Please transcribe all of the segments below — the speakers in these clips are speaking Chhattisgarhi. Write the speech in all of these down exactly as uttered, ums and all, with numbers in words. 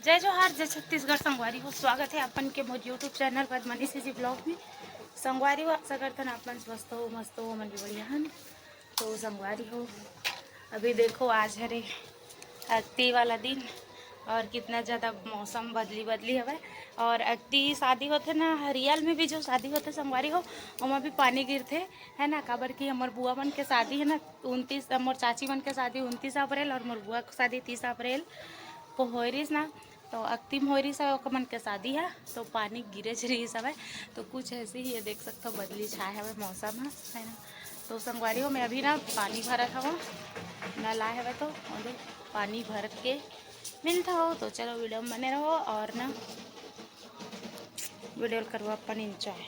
जय जोहार, जय छत्तीसगढ़ संगवारी हो, स्वागत है अपन के मोर YouTube channel Padmini CG blog में। संगवारी हो, आशा करथन आप मन स्वस्थ हो, मस्त हो, हमन भी बढ़िया हन। तो संगवारी हो, अभी देखो आज हरे अक्ती वाला दिन और कितना ज़्यादा मौसम बदली बदली हवय। और अक्ती शादी होथे ना, रियल में भी जो शादी होथे संगवारी हो, ओमा भी पानी गिरथे, है ना, काबर कि हमर बुआ मन के शादी है ना उनतीस, मोर चाची मन के शादी उनतीस अप्रैल और मोर बुआ के शादी तीस अप्रैल को होय रिहिस ना, तो अक्ती म होय रिहिस हवय ओकर मन के शादी ह, तो पानी गिरेच रिहिस हवय। तो कुछ ऐसे ही ये देख सकथव, बदली छाए हवय मौसम ह, है ना। तो संगवारी हो, मैं अभी ना पानी भरत हवं, नल आए हवय तो ओदे पानी भर के मिलत हवं। तो चलो वीडियो में बने रहो और ना वीडियो ल करवा अपन एंजॉय।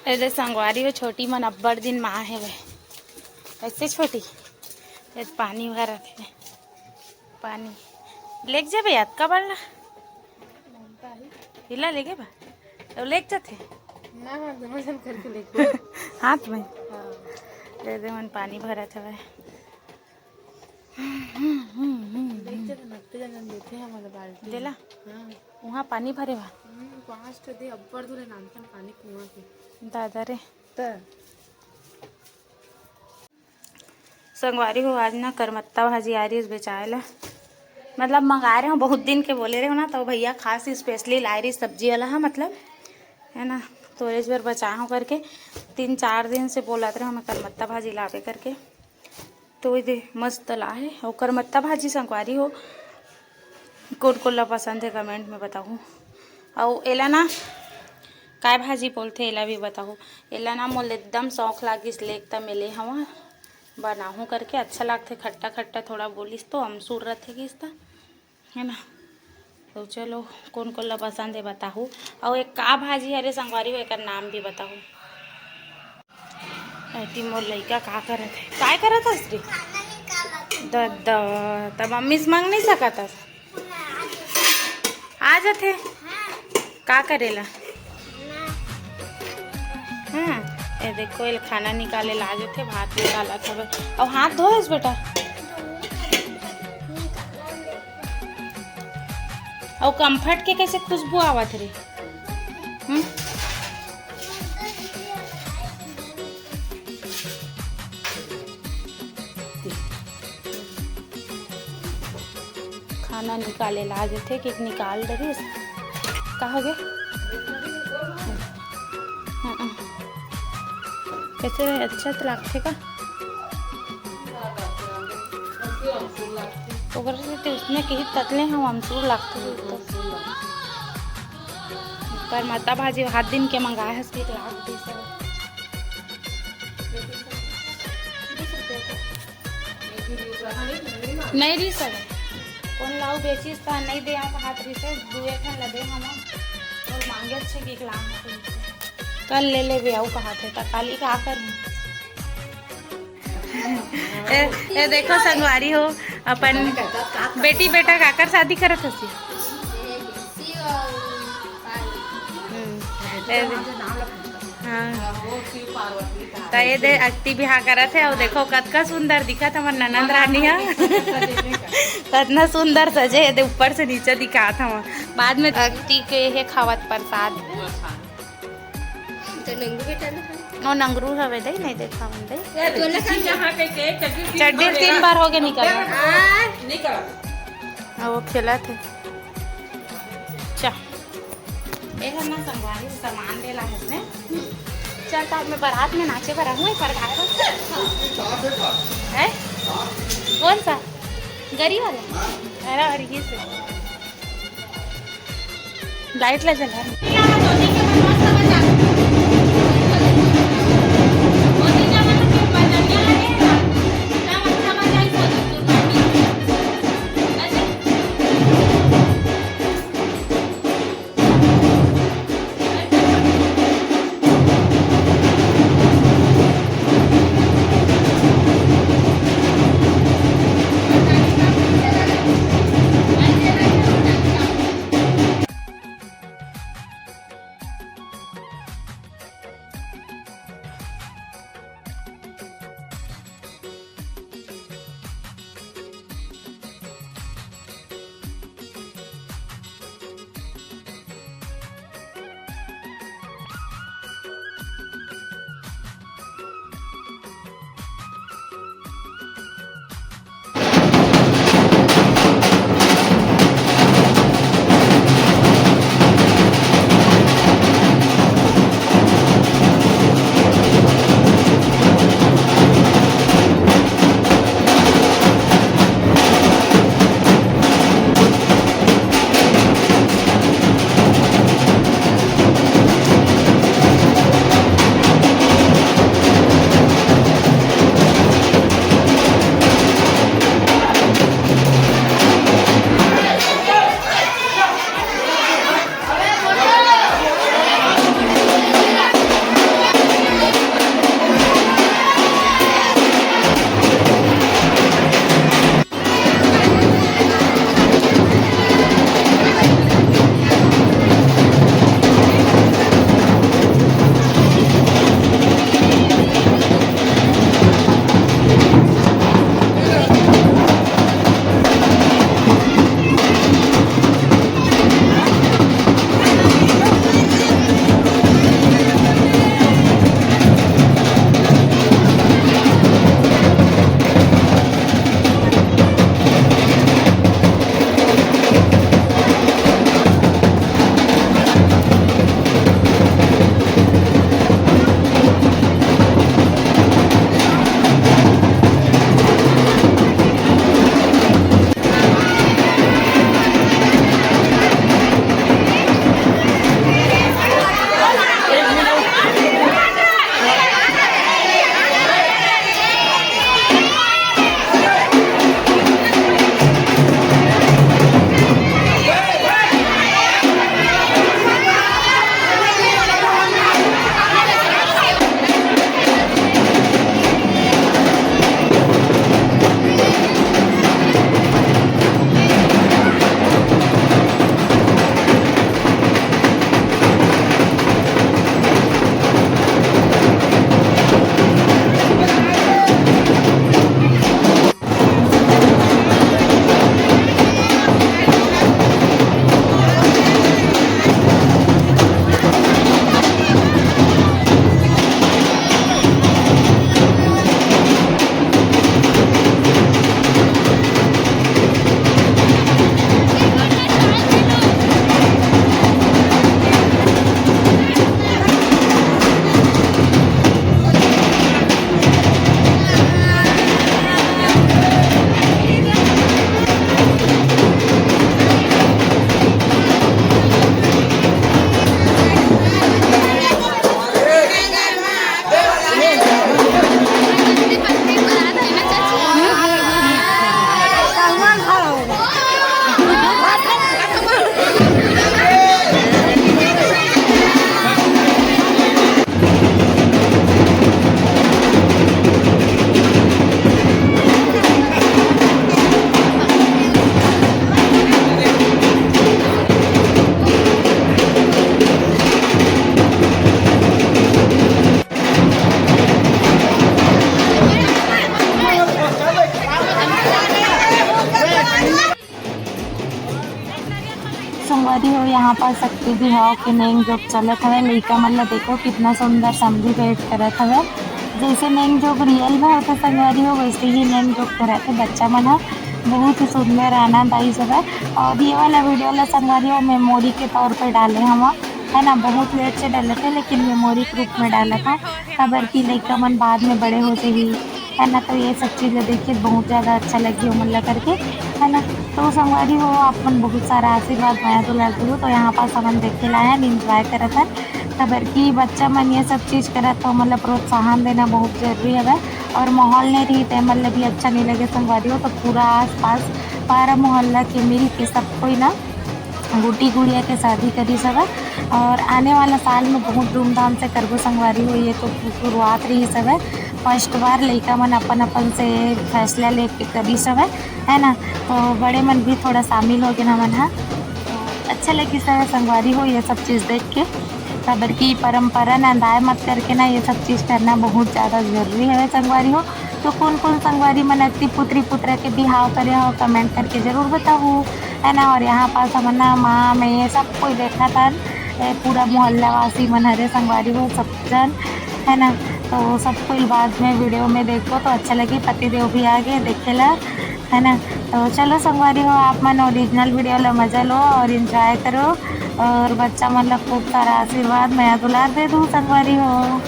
ए दे संगवारी हो, छोटी मन अब्बड़ दिन मा हेवय। ऐसे छोटी, ये पानी भरत हे, पानी लेके जाबे याद का बाढ़ ला, इला लेगे बा, तो लेके जाथे। ना, ना, दोनों जन करके लेके। हाथ में। हाँ। दे दे मन पानी भरत हवय। देख, जब नत्ते जन देथे हमन ला बाल्टी। देला? हाँ। उहाँ पानी भरे बा? हम्म, पाँच ठो दे, अब्बड़ दूर हे नानकन पानी कुआँ के। दादा रे। त। संगवारी हो, आज ना करमत्ता भाजी आ रही है बेचाए ला, मतलब मंगाए रहे हो, बहुत दिन के बोले रहे हो ना, तो भैया खास specially लाए रही सब्जी वाला है, मतलब, है ना, तो एज बर बचाए हो करके तीन चार दिन से बोलत रहे हो मैं करमत्ता भाजी लावे करके। तो ये दे मस्त ला है। अउ करमत्ता भाजी संगवारी हो, कोन कोन ला पसंद है comment में बताहू। अउ एला ना काय भाजी बोलथे एला भी बताहू। एला ना मोला एकदम शौक लागिस, लेक त मिले हवा बनाहू करके, अच्छा लागथे खट्टा खट्टा, थोड़ा बोलिस तो अमसूर रथे किस त। है ना। तो चलो, कोन कोन ला पसंद है बताहू। अउ एक का भाजी हरे संगवारी हो, एकर नाम भी बताहू। ऐती मोर लइका का करत है, काय करत हस रे? दद्दा, त मम्मी से मांग नहीं सकत हस? आ जाथे। का करेला? हाँ, ये देखो, ये खाना निकाले ला जाथे, भात निकालत हवे। अउ हाथ धोएस बेटा? अउ comfort के कैसे खुशबू आवत रे? हम्म? खाना निकाले ला जथे कि निकाल डरिस। का हो गे? हम्म। कैसे अच्छा तो लागथे का? ओकर से तो उसने कही ततले हम अमचूर लागथे तो। पर मता भाजी हाथ दिन के मंगाए हस कि लाग दिस। नहीं रही सर, कौन लाऊ बेचिस त नहीं दे, आप हाथ रही सर, दुए ठन ला दे हम। और मांगे अच्छे की लाम कर ले ले बे, आऊ कहा थे, त काली का कर। ए, ए, देखो संगवारी हो, अपन बेटी बेटा काकर शादी करत हसी। हम्म। ए, हाँ। त ये दे अक्ति बिहा करत हे, अउ देखो कतका सुंदर दिखत हमर ननद रानी ह। कतना सुंदर सजे हे, दे ऊपर से नीचे दिखात हव। बाद में अक्ति के हे खावत प्रसाद। तो नंगू बेटा ना। ओ नंगरू हवे दे, नहीं देखा हूँ दे। चड्डी तीन बार हो गए निकल। हाँ। अब वो खेलत हे। चा। ए हर ना संगवारी सामान लेला है इसने। चल, त मैं बारात में नाचे बर आहूँ, एक बार गाए बर। है? कौन सा? गरी वाला? अरे, और ये से। लाइट ला जला। संगवारी हो, यहाँ पास शक्ति बिहाव के नेंग जोग चलत हवय। लइका मन ला देखो, कितना सुंदर समधी बैठ करत हवय। जैसे नेंग जोग रियल में होथे संगवारी हो, वैसे ही नेंग जोग करत हे बच्चा मन ह। बहुत ही सुंदर आनंद आइस हवय। और ये वाला वीडियो ला संगवारी हो, मेमोरी के तौर पे डाले हवा, है ना। बहुत लेट से डालत हे, लेकिन मेमोरी के रूप में डालत हव, काबर कि लइका मन बाद में बड़े हो जाही, है ना। तो ये सब चीज़ ला देख के बहुत ज़्यादा अच्छा लगी ओमन ला करके, है ना। तो संगवारी हो, आप मन बहुत सारा आशीर्वाद, मया दुलार दू। तो यहाँ पास हमन देखे ला आए हन, एंजॉय करत हन, काबर कि बच्चा मन ये सब चीज़ करत, तो ओमन ला प्रोत्साहन देना बहुत जरूरी हवय। और माहौल नहीं रही, तो एमन ला भी अच्छा नहीं लगे संगवारी हो। तो पूरा आसपास, पारा मोहल्ला के मिल के सब कोई ना गुड्डी गुड़िया के शादी करिस हवय। और आने वाला साल में बहुत धूमधाम से करबो संगवारी हो। ये तो शुरुआत रहिस हवय, फर्स्ट बार लइका मन अपन अपन से फैसला लेके करिस हवय, है ना। तो बड़े मन भी थोड़ा शामिल हो गेन हमन ह। तो अच्छा लगिस हवय संगवारी हो ये सब चीज़ देख के, काबर कि परंपरा नंदाए मत करके ना, ये सब चीज़ करना बहुत ज़्यादा जरूरी हवय संगवारी हो। तो कोन कोन संगवारी मन अक्ति पुत्री पुत्रा के बिहाव करे हो, कमेंट करके जरूर बताहू, है ना। और यहाँ पास हमन ना माँ में सब कोई देखत हन, ए, पूरा मोहल्ला वासी मन हरे संगवारी हो, सब जन, है ना। तो सब कोई बाद में वीडियो में देखो तो अच्छा लगी। पति देव भी आ गए देखे ला, है ना। तो चलो संगवारी हो, आप मन ओरिजिनल वीडियो ला मजा लो और एंजॉय करो, और बच्चा मन ला खूब सारा आशीर्वाद, मया दुलार दे दू संगवारी हो।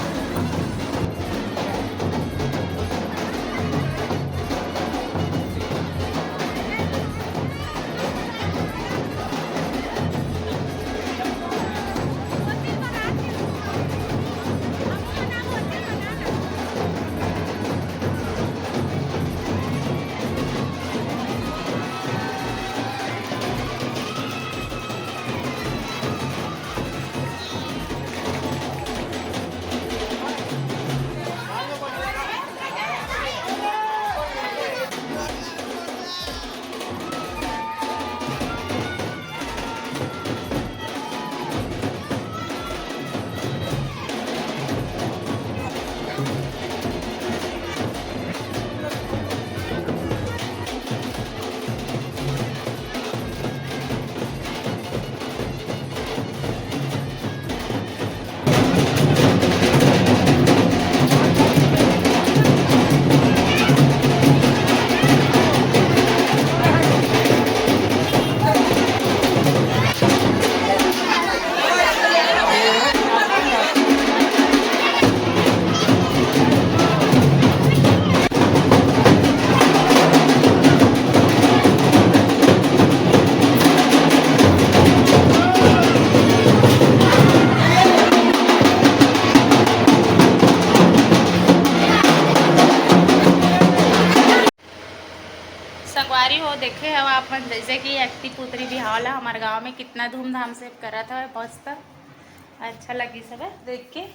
संगवारी हो, देखे हव आप मन, जैसे कि अक्ति पुत्री बिहाव ला हमार गांव में कितना धूमधाम से करत हवे, मस्त अच्छा लगिस हवे देख के।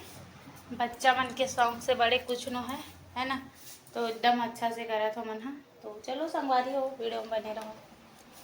बच्चा मन के शौक से बड़े कुछ नो है, है ना। तो एकदम अच्छा से करत हो मन हा। तो चलो संगवारी हो, वीडियो में बने रहो।